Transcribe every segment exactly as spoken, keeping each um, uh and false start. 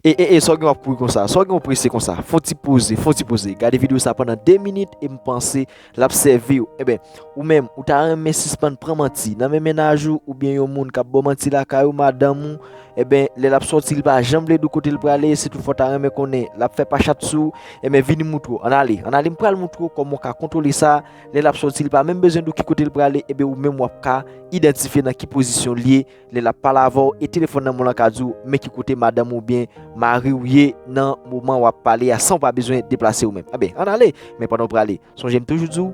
E, e, e, sa w gen w ap kouri konsa? Sa w gen w prese konsa? Fè yon ti poze, fè yon ti poze. Gade videyo sa pandan de minit e m panse l ap sèvi w. Enben, ou menm, ou ta renmen sispann pran manti nan men mennaj ou oubyen yon moun k ap ba w manti lakay ou, madanm ou, enben, lè l ap sòti, li pa janm vle di w kote l prale, si toutfwa w ta renmen konnen, l ap fè pachat sou ou, enben, vini m moutre w. Ann ale, ann ale, m pral moutre w kòman w ka kontwole sa. Lè l ap sòti, li pa menm bezwen di w ki kote l prale, enben, ou menm w ap ka idantifye nan ki pozisyon l ye lè l ap pale avè w, e telefòn nan men w lan ka di w men ki kote madanm ou oubyen mari w ye nan moman w ap pale a, san w pa bezwen deplase ou menm. Enben, ann ale, men pandan w prale, sonje m toujou di w,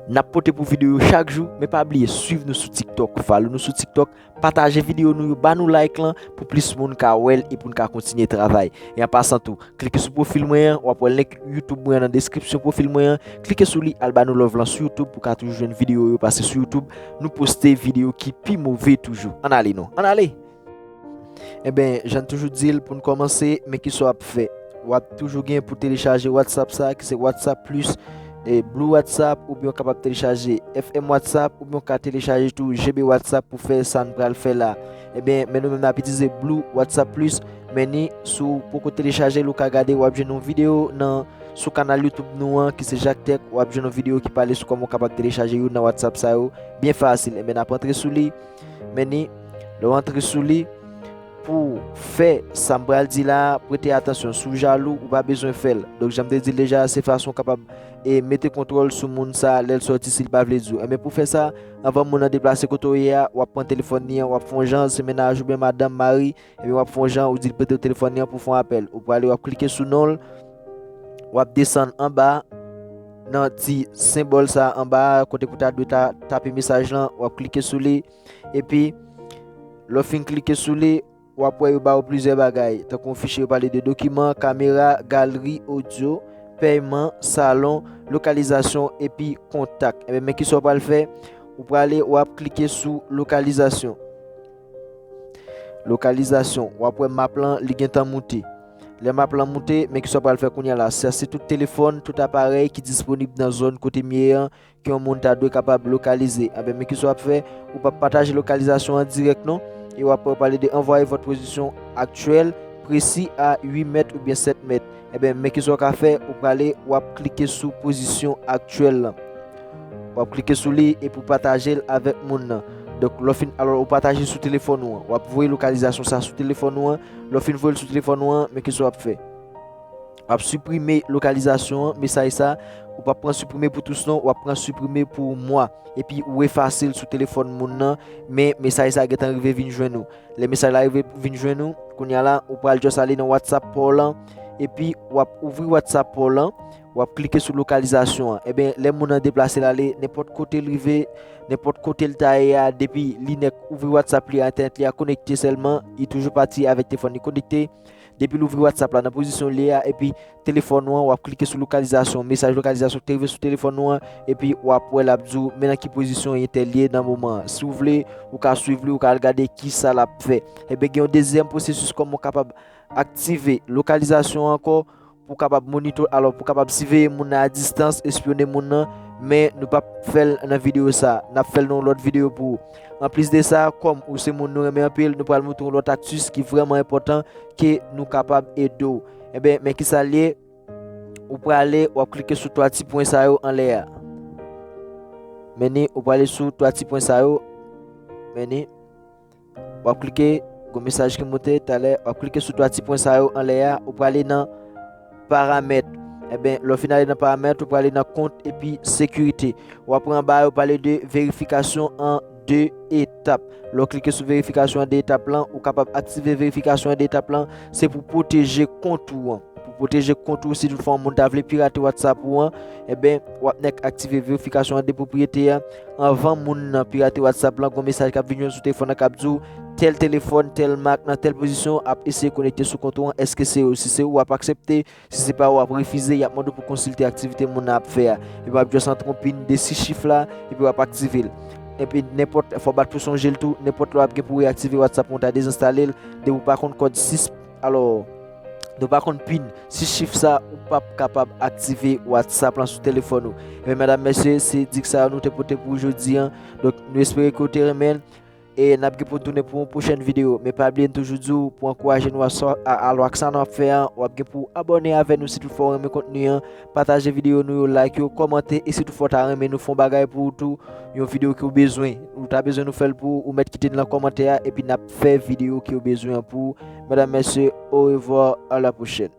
n ap pote pou videyo yo chak jou, men pa bliye swiv nou sou TikTok, follow nou sou TikTok, pataje videyo nou yo, ba nou like lan pou plis moun ka wè l e pou n ka kontinye travay. E an pasan tou, klike sou pwofil mwen an, w ap wè link YouTube mwen an nan deskripsyon pwofil mwen an. Klike sou li, al ba nou love lan sou YouTube pou w ka toujou jwenn videyo yo pase sou YouTube. Nou poste videyo ki pi move toujou. Ann ale non, ann ale! Enben, jan n toujou di l, pou n kòmanse, men kisa w ap fè. W ap toujou gen pou telechaje WhatsApp sa, ki se WhatsApp Plus, e Blue WhatsApp, oubyen w kapab telechaje F M WhatsApp, oubyen w ka telechaje tou G B WhatsApp pou fè sa n pral fè la. Ebyen, men nou menm n ap itilize Blue WhatsApp Plus, men ni si w poko telechaje l, ou ka gade, w ap jwenn yon videyo nan, sou kanal YouTube nou an, ki se Jacques Tech, w ap jwenn yon videyo ki pale sou kòman w kapab telechaje youn nan WhatsApp sa yo, byen fasil. Ebyen, n ap antre sou li, men ni, lè w antre sou li, pou fè sa m pral di la a, prete atansyon. Si w jalou, ou pa bezwen fè l. Donk, jan m te di l deja, se fason w kapab, e, mete kontwòl sou moun sa a lè l sòti si l pa vle di w. Enben, pou fè sa, anvan moun nan deplase kote w ye a, w ap pran telefòn li an, w ap fè yon jan, se mennaj oubyen madanm, mari, enben, w ap fè yon jan, ou di l prete w telefòn li an pou fè yon apèl. Ou prale, w ap klike sou non l, w ap desann anba, nan ti senbòl sa a anba a, kote pou ta dwe ta tape mesaj lan, w ap klike sou li, epi, lè w fin klike sou li, w ap wè yo ba w plizyè bagay, tankou yon fichye yo pale de dokiman, kamera, galri, odyo, pèyman, salon, lokalizasyon, epi kontak. Enben, men kisa w pral fè? Ou prale, w ap klike sou lokalizasyon. Lokalizasyon, w ap wè map lan, li gentan moute. Lè map lan moute, men kisa w pral fè kounye a la? Sa se tout telefòn, tout aparèy ki disponib nan zòn kote m ye an, ke yon moun ta dwe kapab lokalize. Enben, men kisa w ap fè? Ou p ap pataje lokalizasyon an dirèk non. E w ap wè yo pale de envoyer votre position actuelle précise à huit mètres oubyen sèt mèt. Enben, men kisa w ka fè? Ou prale, w ap klike sou pozisyon aktyèl lan. W ap klike sou li epi w pataje l avèk moun nan. Donk, lè w fin, alò, ou pataje sou telefòn ou an. W ap voye lokalizasyon sa sou telefòn ou an. Lè w fin voye l sou telefòn ou an, men kisa w ap fè? W ap siprime lokalizasyon an, mesaj sa, ou p ap pran siprime pou tous non, w ap pran siprime pou mwa. Epi ou efase l sou telefòn moun nan, men mesaj sa gentan rive vin jwenn ou. Lè mesaj la rive vin jwenn ou, kounye a la, ou pral just ale nan WhatsApp pa w lan, epi w ap ouvri WhatsApp pa w lan, w ap klike sou lokalizasyon an. Enben, lè moun nan deplase l ale, nenpòt kote l rive, nenpòt kote l ta ye a, depi li nèk ouvri WhatsApp li a, entènèt li a konekte sèlman, li toujou pati avèk telefòn li konekte. Depi l ouvri WhatsApp la nan pozisyon l ye a, epi telefòn ou an, w ap klike sou lokalizasyon, mesaj lokalizasyon ki te rive sou telefòn ou an, epi w ap wè l ap di w, men nan ki pozisyon entèl ye nan moman an. Si w vle, ou ka swiv li, ou ka al gade kisa l ap fè. Enben, gen yon dezyèm pwosesis kòman w kapab aktive lokalizasyon an ankò, pou w kapab monito, alò, pou w kapab siveye moun nan a distans, espyone moun nan, men nou p ap fè l nan videyo sa a. N ap fè l nan yon lòt videyo pou ou. Anplis de sa, kòm ou se moun nou renmen anpil, nou pral montre w yon lòt aktis ki vrèman enpòtan ke nou kapab ede w. Enben, men kisa l ye? Ou prale, w ap klike sou twa ti pwen sa yo anlè a. Men ni, ou prale sou twa ti pwen sa yo. Men ni, w ap klike, gon mesaj ki monte talè, w ap klike sou twa ti pwen sa yo anlè a, ou prale nan paramèt. Enben, lè w fin ale nan paramèt, ou prale nan kont epi sekirite. W ap wè anba a, yo pale de verifikasyon an de etap. Lè w klike sou verifikasyon an de etap lan, ou kapab aktive verifikasyon an de etap lan, se pou pwoteje kont ou an. Pou pwoteje kont ou, si toutfwa yon moun ta vle pirate WhatsApp ou an, enben, w ap nèk aktive verifikasyon an de pwopriyete a. Anvan moun nan pirate WhatsApp lan, gon mesaj k ap vin jwenn sou telefòn nan k ap di w, tèl telefòn, tèl mak, nan tèl pozisyon, ap eseye konekte sou kont ou an. Èske se ou? Si se ou, w ap aksepte. Si se pa ou, w ap refize, y ap mande w pou konsilte aktivite moun nan ap fè a. Epi w ap just antre yon pin de sis chif la, epi w ap aktive l. Epi nenpòt, fò w bat pou sonje l tou, nenpòt lè w ap gen pou reaktive WhatsApp ou ta dezenstale l, depi w pa konn kòd sis, alò, depi w pa konn pin sis chif sa, ou p ap kapab aktive WhatsApp lan sou telefòn ou. Ebyen, medam, mesye, se dik sa yo nou te pote pou ou jodi an. Donk, nou espere ke w te renmen l. E n ap gen pou n tounen pou yon pwochèn videyo. Men pa bliye, n toujou di w, pou ankouraje nou a, a, a lwa sa n ap fè an, w ap gen pou w abòne avè nou si toutfwa w renmen kontni an, pataje videyo nou yo, like yo, kòmante, e si toutfwa w ta renmen nou fè yon bagay pou ou tou, yon videyo ke w bezwen, ou ta bezwen nou fè l pou ou, ou mèt kite n nan kòmantè a, epi n ap fè videyo ke w bezwen an pou ou. Medam, mesye, au revoir, à la prochaine.